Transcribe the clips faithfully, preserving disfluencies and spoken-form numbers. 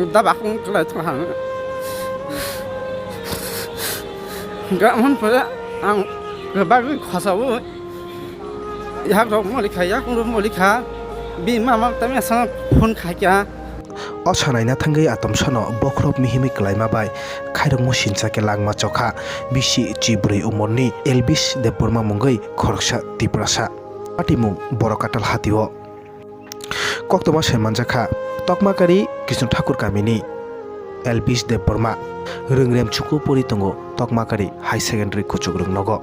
Daba kung klai thang. Gamon pore ang bagwi khosawi. Yak rok molikha, yak rok molikha. Bi mama tami asana phone khaikha. O sanaina thangwi atomsano bokhorok mihimwi kwlaima bai khairokmo sincha khe langma chokha bisi chibrwi umorni Elvis Debbarma mungwi khoroksa Tiprasa. Patimung Borok Katal hatio. Koktwma sai manjakha, Tokmakari Krishna Thakur kamini Elvis Debbarma, rwngrem chuku pori tongo Tokmakari High Secondary Kuchukrwng nogo.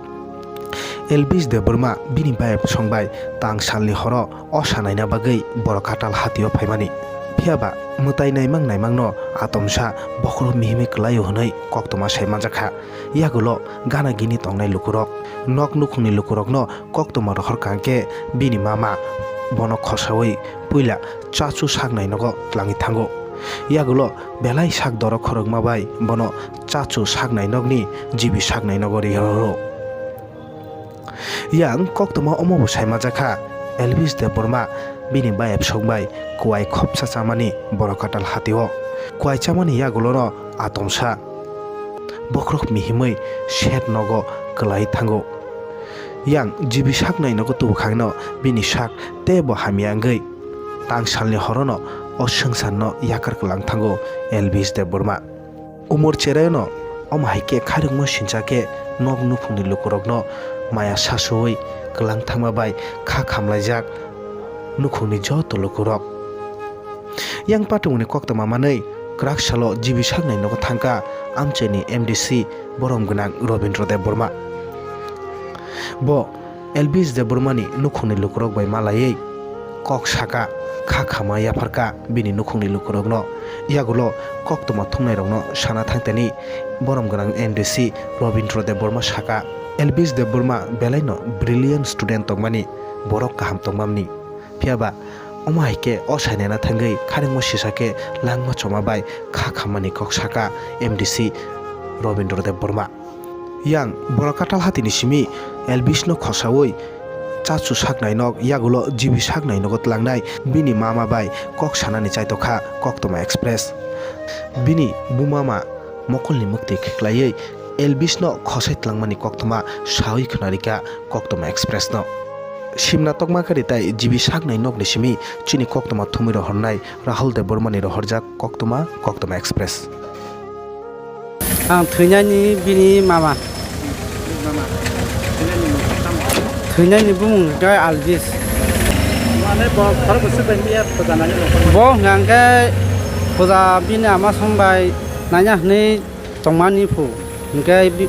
Elvis Debbarma bini bayap songbai tang salni horo o sanaina bagwi Borok Katal hatio phaimani. Phiyaba mwtai naimang naimangno atomsa bokhorok mihimwi kwlaio hwnwi koktwma sai manjakha. Yagulo gana gini tongnai lukurok, nok nukhungni lukurokno koktwma rohor kangkhe bini mama bono khosawi puila chachu saknai nogo tlangwi thango. Yagulo belai sak dorok khorokma bai bono chachu saknai nokni jibi saknai nogo ri roro. Yang koktwma omo bo sai manjakha, Elvis Debbarma bini bayap songbai kuai khopsa chamani Borok Katal hatio. Kuai chamani yagulono atomsa bokhorok mihimwi set nogo kwlai thango. Yang jibi saknai nogo tubukhangno bini sak teibo hamya wngwi tang salni horono o swngcharno yakar kwlang thango Elvis Debbarma. Umor cheraino omo hai khe khairokma sincha khe nok nukhungni lukurokno maya sasuwi kwlang thangma bai kha khamlaijak nukhungni joto lukurok. Yang patungni koktwma manwi kwrak salo jibi saknai nogo thangkha amchaini M D C borom gwnang Robindra Debbarma. Bo Elvis Debbarmani nukhungni lukurok bai malaiwi kok saka, kha khama yapharkha bini nukhungni lukurokno. Yagulo koktwma thumnairokno sana thangtani borom gwnang M D C Robindra Debbarma saka, Elvis Debbarma belaino brilliant student tongmani, borok kaham tongmani. Phiyaba omo hai khe o sainaina thangwi kharengma sisa khe langma choma bai kha khammani kok saka M D C Robindra Debbarma. Yang Borok Katal hatini simi Elvis no khosawi chachu saknai nok yagulo jibi saknai nogo tlangnai bini mama bai kok sanani chaitokha Koktwma Express. Bini bumama mokolni mukti khiklaiwi Elvis no khosai tlangmani koktwma sawi khwnarikha Koktwma Express no. Simna Tokmakari tai jibi saknai nokni simi chini koktwma thumwi rohornai Rahul Debbarmani rohorjak koktwma, Koktwma Express. Ang thwinani bini mama. Thwinani bumung hwnkhe Alvis. Bo hwnkha hwnkhe puja bini ama songbai nanya hwnwi tongmani phu. Hwnkhe bi-,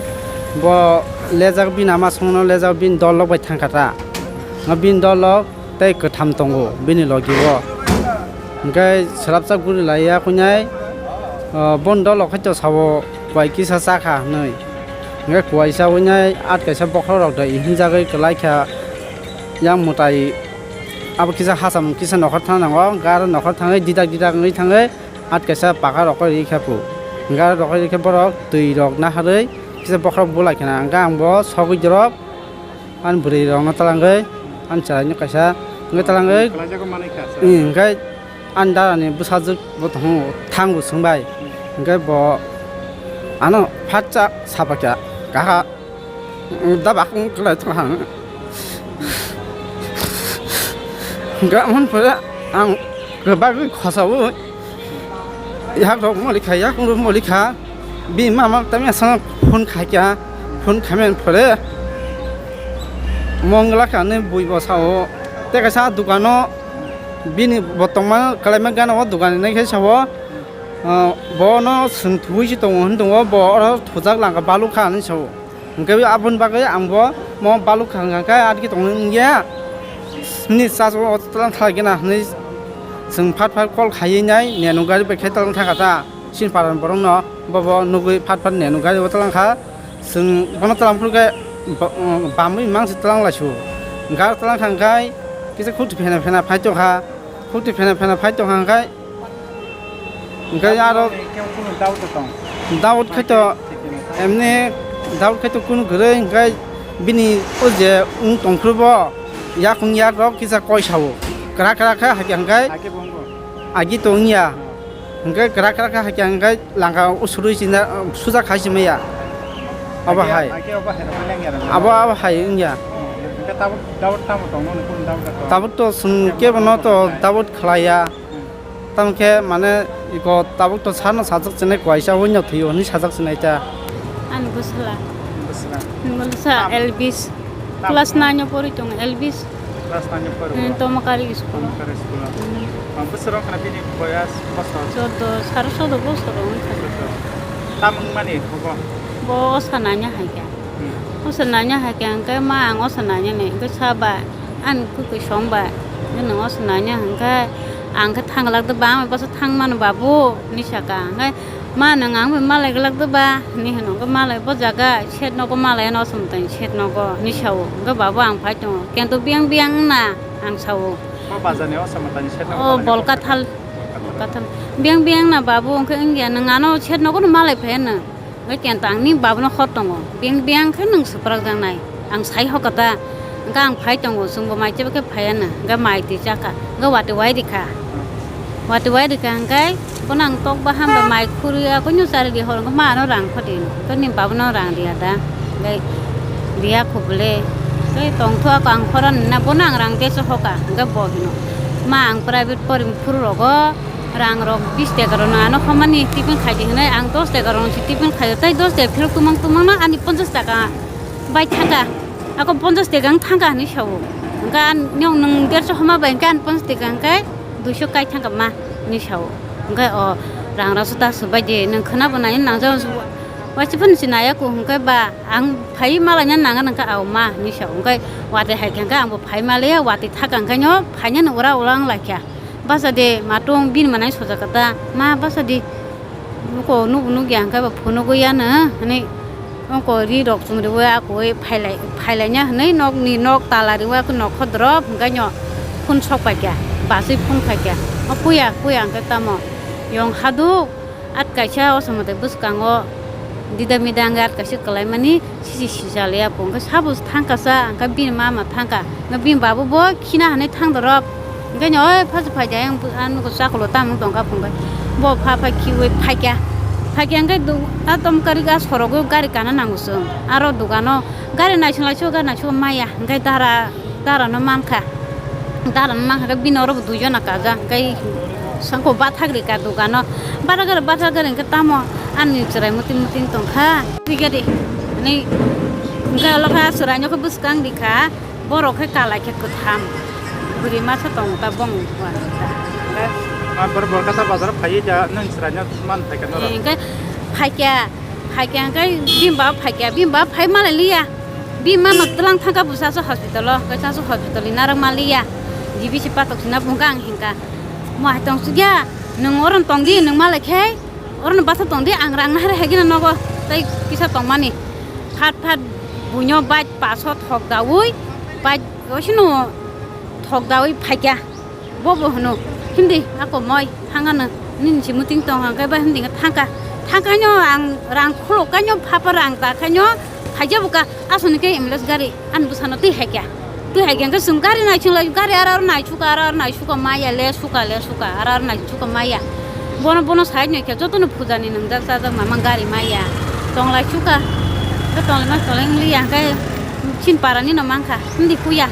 bo lejak bini ama songno lejak bini dol rok bai thangkha ta. Bini dol rok tei kwtham tongo bini logi o. Hwnkhe swrapsa guri laiya kuinai, o, boni dol rok khaito sabo kuai kisa chakha hwnwi. Hwnkhe kuai chawi nai at kaisa bokhorok rok da hinjagwi kwlai kha yang mwtai abo kisa hacham kisa nokhor thang nango, gar nokhor thangwi didak didak wngwi thangwi at kaisa paka rokoi ri kha phu. Hwnkhe aro rokoi ri khe borok twi rok naharwi kisa bokhorok bulai khna hwnkhe ang bo sogwi dorop ani bwrwi rokno twlangwi ani chwraino kaisa hwnkhe twlangwi, Khlaijago manwi kha, sir. Hwnkhe ani darani bwsajwk bo tongo thang bo swngbai hwnkhe bo ano phatsa sapakya kaha. Daba kung klai thang. Gamon pore ang bagwi khosawi. Yak rok molikha, yak rok molikha. Bi mama tami asana phone khaikha. Phone khamen pore. Mongla kani bui bo sao. Te kaisa dukano bini botongma kalaima gana o dukan ni khe sao. Ah, bono swng thwi si tongo hin tongo. Bo oro thujak langkha balu kha hinwi sao. Hwnkhe aboni bagwi ang bo mo baluk kha hwnkha khe adigi tongwi wngya. Nini chaso o tlang thalai gena hwnwi chwng phat phat call khaiwi nai nenu gari bai khe tlang thangkha ta. Chini parani borokno bobo nugwi phat phat nenu gari o tlang kha. Chwng bono tlang phuru khe ba-, bamwi mangsi tlang laisu. Gar tlang kha hwnkhe kisa khuti phena phena phai tongkha. Khuti phena phena phai tongkha hwnkhe Hwnkhe aro Khe kunu doubt tong. Doubt khaito, emni doubt khaito kunu kwrwi, hwnkhe bini o je wng tongphuru bo yakung yak rok kisa koi sao. Kwrak kwrak khe hakhe hwnkhe Hakhe bo wngbo. Agi to wngya. Hwnkhe kwrak kwrak kha hai khe hwnkhe langka usuri china suja khai si maya. Abo hai. Abo, abo hai wngya. Hwnkhe tabuk, tabuk tamo tongno nukun tabuk to. Tabuk to chwng kebo no to tabuk khlaiya. Tamo khe mane iko tabuk to sarno sajak chinai kwaisa wngya thwiyo hwnwi sajak chinai ta. Ani bwsla. Bwsla. Bwsla Elvis. Class nine o pori tongo Elvis. Class nine o pori. Hmm, Tomakari school. Tomakari school. Hmm. Ang bwswrok khna bini boyas bosor. Chordo, saro chordo bosor wngkha. Chordo. Tamung mani hobo? Bo osa nanya hai khe. Hmm. Osa nanya hai khe hwnkhe ma ang osa nanya ni hwnkhe sa ba ani kwkwi song ba. Nwng osa nanya hwnkhe ang khe thang glak de ba ang bai bwsa thang mano babu hinwi saka. Hwnkhe ma nwng ang bai malai glak de ba hinwi hwno hwnkhe malai bo jaga shed nogo malai ano osa mwtai shed nogo hinwi sao. Hwnkhe babu ang phai tongo. Kento biyang biyang wngna ang sao. O bazar ni osa mwtai ni shed nogo. O malai bolka thal. Bolka thal. Biyang biyang na babu hwnkhe wngya nwng ano shed nogo no malai phai ano. Hwnkhe kento ang ni babu no hor tongo. Biyang biyang khe nwng swprak jak nai. Ang sai hokha ta. Hwnkhe ang phai tongo. Chwng bo mai cheba khe phai ano. Hwnkhe mai twi chakha. Hwnkhe watwi wai rikha. Watwi wai rikha hwnkhe bono ang tok baham bai mai khurwi a kunu chari di hor hwnkhe ma ano rang kho di. Hwnkhe ni babu no rang riya da. Hwnkhe riya kho bole. Hwnkhe tongthu ako ang khorang na bono ang rang teisa hokha. Hwnkhe bo hino. Ma ang private porim phuru rogo. Rang rok bis taka rok no ano homani tiffin khai di hinwi ang dos taka rok no si tiffin khaio tei dos taka phirok tumang tumang no ani ponchas taka bai thangka ako ponchas taka wng thangka hinwi sao hwnkhe ang nung derso homa bai hwnkhe ani ponchas taka hwnkhe duiso kai thangka ma hinwi sao hwnkhe o rang rok swta swbai di nwng khwna bo nai nang jao waisa phano si nai ya ku hwnkhe ba ang phai ma laina nang nang kha au ma hinwi sao hwnkhe watwi hai khe hwnkhe ang bo phai ma le ya watwi thaka hwnkhe no phai nani ura ura wng lai kha. Basa de matung bini manai soja kata ma basa di nuko nuk nuk ya hwnkhe ba phunugwi ya no hwnwi ongko ri rok chung riwi akoi phailai phailai nya hwnwi nok ni nok tala riwi akoi nok khodrop hwnkhe no phun sok pai kha baswi phun khai kha o puya puya hwnkhe tamo yong hadu at kaisa o somode bwskango dida mida hwnkhe at kaisa kwlai mani. Sisi sisa le ya pung khe sabo thang kasa hwnkhe bini mama thang kha hwnkhe bini babu bo khina hinwi thang dorop hwnkhe ni oi phasu phai jai ang ang nugo chakulo tamung tong kha pung khe bo pha pha khiui phai kha phai kha hwnkhe a tom kari ga sorogo gari kana nango chwng aro dogano gari naising lai sugo gari naising maya hwnkhe dara dara no man kha. Daran mang kha bini oro bo duijon na kaja hwnkhe sangko bathak rika dogano bathak rika bathak rika hwnkhe tamo ani chwrai muti muti tong kha. Twi gari ni hwnkhe olo kha chwrai no khe bwskang rikha borok khe kalai khe kwtham bwrwi masa tongo ta bong. Borok kasa bazar phaiwi ja nang chwrai no man phaikha norok. Hwnkhe phaikha. Phaikha hwnkhe bini baba phaikha, bini baba phai malai liya. Bini mama twlang thangkha bo chasu hospital o, hwnkhe chasu hospital ni narwk ma liya. G B C patok sina bo hwnkhe ang hinkha. Mo hai tong sukya, nwng oro tong di, nwng malai khe, oro basa tong di, ang rang nahar hai gina nogo, tei kisa tongmani. Phat phat buino bike paso thok daui, bike osino thok daui phaikha. Bobo hwno, "Hindi, ako moi, thangano, nini si muting tong hang kaiba hindi thangka." Thangkaino ang rang khuluk kaino phapa rang ta kaino phaija buka asoni ke ambulance gari an busano twi haikya. Twi haikya hwnkhe chwng gari nai chwng lai gari aro aro nai suka aro aro nai suka maya le suka le suka aro aro nai suka maya. Bono bono side no khe jotono puja ni nwngjak chajak mama gari maya. Tonglai suka. Khe tonglai ma tonglai wngli ya hwnkhe chin para ni no mankha hindi puya.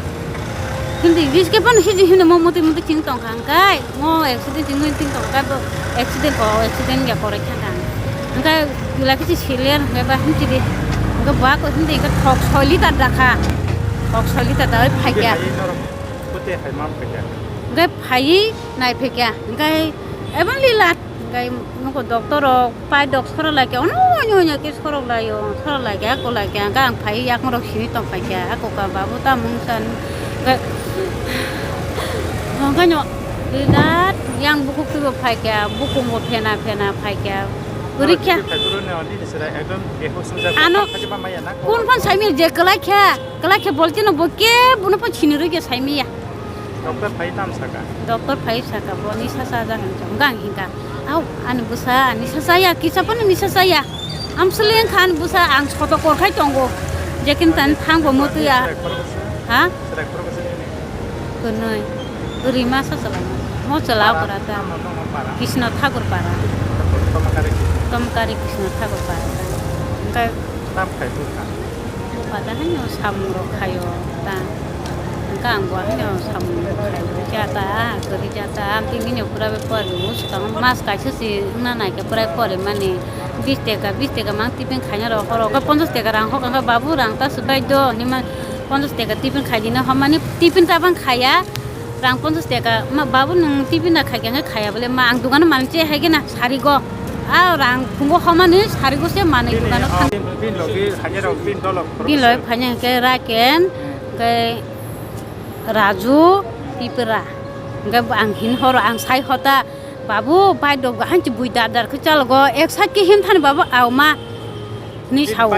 Hindi biske phano hiji hino mo muti muti chini tongkha hwnkhe mo accident chini muti tongkha bo accident ko accident ya korai thangkha hwnkhe gila kichi siliya hwnkhe ba himchi di hwnkhe ba ko hindi hwnkhe thok soi liter dakha thok soi liter da oi phaikya. Hwnkhe phaiwi nai phaikya hwnkhe eboni lila hwnkhe nuko doctor rok. Pai dok sorok lai khe, ono, ono, ono khe sorok lai o, sorok lai khe, ako lai khe, hwnkhe ang phai yakung rok simi tong phai khe, ako ka babu tamung san, hwnkhe, hwnkhe no, birat yang bukhuk twibo phai khe, bukhuk bo phena phena phai khe, kwrwi khe. Ano, kun phan saimi je kwlai khe, kwlai khe bolti no bo khe, bono phan sini rwi khe saimi ya. Doctor phai tam saka. Doctor phai saka, bo nisa chaja hinwi hwnkhe ang hinkha. Au, ani bwsa, nisa chaya, kisa phano nisa chaya. Amswlwi wngkha ani bwsa, ang soto kor khai tongo. Jekin tani thangbo mwtwi ya. Chwrai khoroksa? Ha? Chwrai khoroksa nini? Kwnwi. Bwrwi masa chwlaino. Mochwla para, okra ta. Tamo tamo para. Krishna Thakur para. Tamo kare Krishna. Tamo kare Krishna Thakur para ta. Hwnkhe tam khai bwkha. Bwkha ta haino samung rok khaio ta. Hwnkhe ang bo haino samung rok khaio. Kya ta, kwrwi kya ta, amtwi nini pura be pori, swkang mas kaisa se wngna naikhe pura pori mani. Bis teka, bis teka mang tiffin khaina rok, horo khe ponchas teka rang hokha khe, "Babu, rang ta swbai do," hinwi ma ponchas teka tiffin khaidina hwnmani tiffin ta bang khaya. Rang ponchas teka, "Ma, babu, nwng tiffin na khaikha?" Hwnkhe, "Khaya bole ma, ang dogano manwi che hai khe na sarigo." A rang phungo hwnmani sarigo se manwi dogano thang. Bin logi khaina rok, bin dolok. Bin logi khaina hwnkhe Raken, hwnkhe Raju, Tipra. Hwnkhe ang hin horo ang sai hota. Babu, bai dok, hain chi bui dar dar khe chalogo, ek side khe him thani babu, auma, ni sao.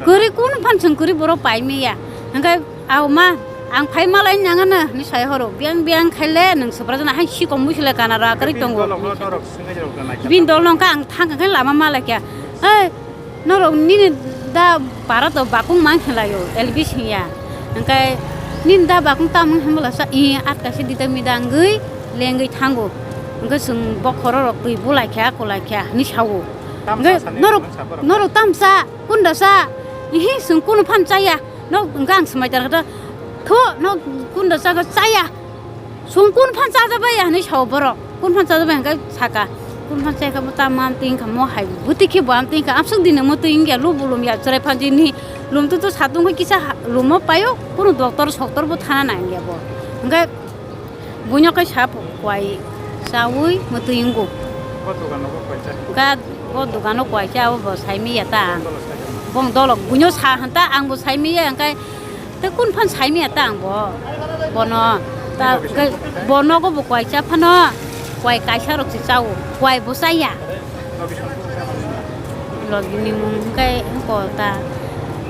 Kwrwi kunu phan chwng kwrwi borok pai maya. Hwnkhe auma, ang phai malai nangana, ni sai horo, biang biang khaile, nwng swpra jana hain sikong mui sile kana ra kwrwi tongo. Bin dol nongkha ang thang khe lama malai kya. Hei, Norok nini da para to bakung mang khe laio, L B sing ya. Hwnkhe nini da bakung tamung himla sa, "I, atka se dita mida wngwi lengwi thango." Hwnkhe chwng bokhoro rok twi bulai kha, kulai kha, hinwi sao. Hwnkhe norok, norok tamsa, kunda sa, ihi chwng kunu phan chaya. Nok hwnkhe ang swmai tar kha, "Thu, nok kunda sa, chaya." Chwng kun phan chajabai ya hinwi sao borok. Kun phan chajabai hwnkhe saka. Kun phan chaikha bo ta mam tingkha mo hai. Bwtwi khe bo am tingkha. Amsuk dini mo twi wngya lu bulum ya chwrai phan jini. Lum tu tu satung khe kisa ha-, lumo paio. Kunu doctor soktor bo thana nangya bo. Hwnkhe buino khe sap kwai chaui mo twi wngo. Bo dogano bo kwai cha. Ga bo dogano kwai cha abo bo saimi ya ta. Bong dolok buino sa hanta ang bo saimi ya hwnkhe. Tei kun phan saimaya ta ang bo, bono, ta, ke, bo nogo bo kwai cha phano, kwai kaisa rok se chao, kwai bo chaya. Logi ni mung khe ko ta,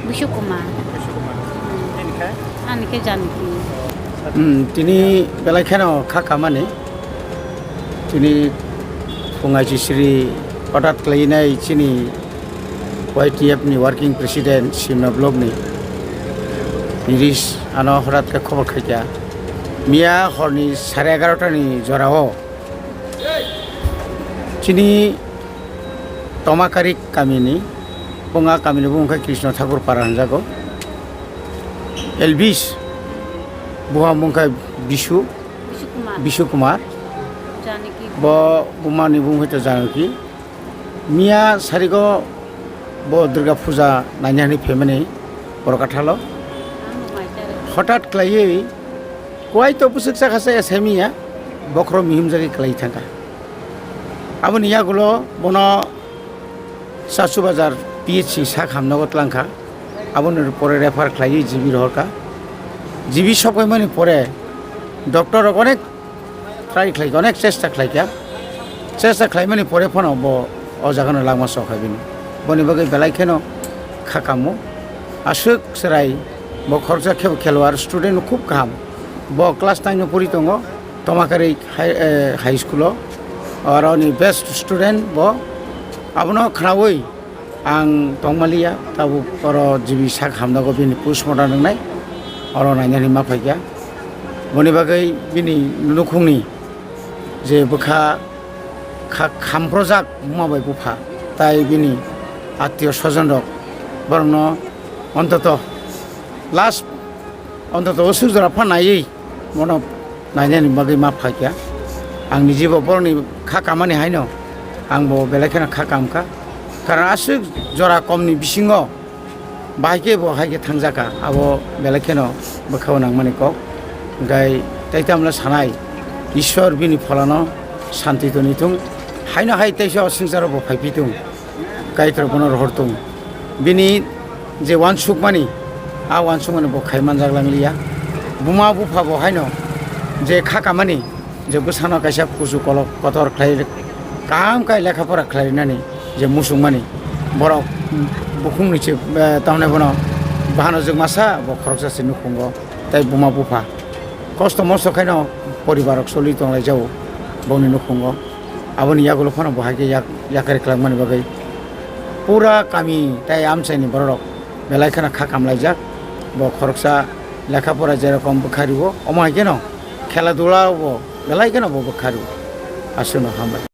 Bishu Kumar. Ani khe Janki. Hmm, tini belai kheno kha kamani. Tini phung aisisiri order khlainai chini Y T F ni working president Simna block ni Niris ano horat khe khobor khaikha. Miya horni sare egarota ni jorao chini Tomakari kamini, Punga kamini bumung khe Krishna Thakur para hwnjago. Elvis buha mung khe Bisu, Bishu Kumar. Bishu Kumar. Janaki. Bo bumani bumung khe to Janaki. Miya sarigo bo Durga Puja naina hinwi phaimani borok kathalo. Hotat khlaiwi kuai to bwswk chakha se S M E ya bokhorok mihimjagwi kwlai thangkha. Aboni yagulo bono Chachu Bazar P H C sak hamnogo tlangkha. Aboni pore refer khlaiwi G B rohorkha. G B sokpaimani pore doctor rok onek try khlaikha, onek chesta khlaikha. Chesta khlaimani pore phano bo o jagano langma sokha bini. Boni bagwi belai kheno kha kamo. Aswk chwrai bo khoroksa khe bo khelwar student no khub kaham. Bo class nine no pori tongo. Tomakari high, eh, high school o. Oro ni best student bo. Abono khnaui ang tongmaliya, tabuk oro G B sak hamdago bini postmortem wngnai, oro nainani ma phaikha. Boni bagwi bini nukhungni je bwkha kha-, khamprojak buma bai bupha, tai bini attiyo sojon rok borokno ontoto last Ontoto o sujra pha naiwi bono nainani bagwi ma phaikha. Ang nijibo borokni kha kamani haino ang bo belai kheno kha kamkha. Karon aswk jora komni bisingo bahai khe bo hai khe thangjakha, abo belai kheno bwkhao nangmani kok. Hwnkhe tei tamle sanai, Ishwar bini pholano santi toni thung, haino hai teisa o swngcharo bo phai pi thung. Kaitor bono rohor tongo. Bini je uansukmani, a uansukmani bo khai manjak langliya. Buma bupha bo haino je kha kamani, je bwsano kaisa kusu kolok kotor khlai, kaham khe lekha pora khlai rinani je musukmani, borok bukhungni se, eh, tamni bono bahano jwngmasa bo khoroksa se nukhungo, tei buma bupha kosto mosto khaino poribar rok choli tonglaijao boni nukhungo. Aboni yagulo phano bo hai khe yak-, yakari kwlangmani bagwi pura kami tei amchaini bororok belai kheno kha kamlaijak. Bo khoroksa lekha pora jerokom bwkha rwo, omo hai kheno khela dula bo belai kheno bo bwkharu. Aswkno hambai.